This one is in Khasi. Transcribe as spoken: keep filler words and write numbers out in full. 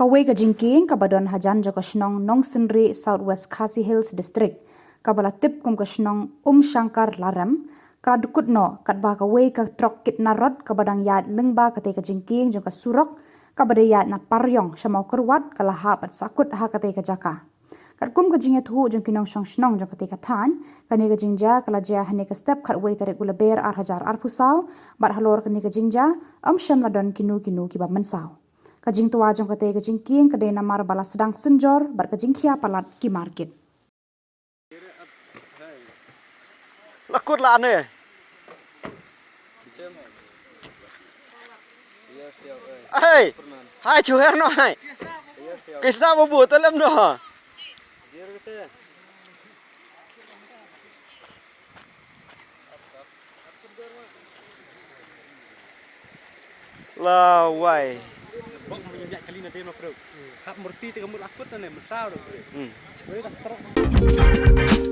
Kawei ka jingkieng kaba don hajan jong ka shnong Nongsynrieh, South West Khasi Hills District, kaba la tip kum ka shnong Umshankar Larem, ka la dkut noh katba kawei ka trok kit nar rot kaba dang ïaid lyngba katei ka jingkieng jong ka surok kaba dei ïaid na Pariong sha Mawkyrwat ka la hap ban sahkut ha katei ka jaka. Katkum ka jingïathuh jong ki nongshong shnong jong katei ka thaiñ, kane ka jingjia ka la jia hane ka step khatwei tarik u Lber ar hajar arphew saw, bad halor kane ka jingjia ym shym la don kino kino kiba mynsaw. Ka jingtwa jong katei ka jingkieng ka dei namar ba la sdang synjor bad ka jingkhia palat ki markit. La kut la ane. Hey, hai chuher no hai. Kisa babu telem no. Lawai. Bok mo yak kali na deno pro. Hap murti te kamur akut na ne mensau. Hmm. Wei tak teruk.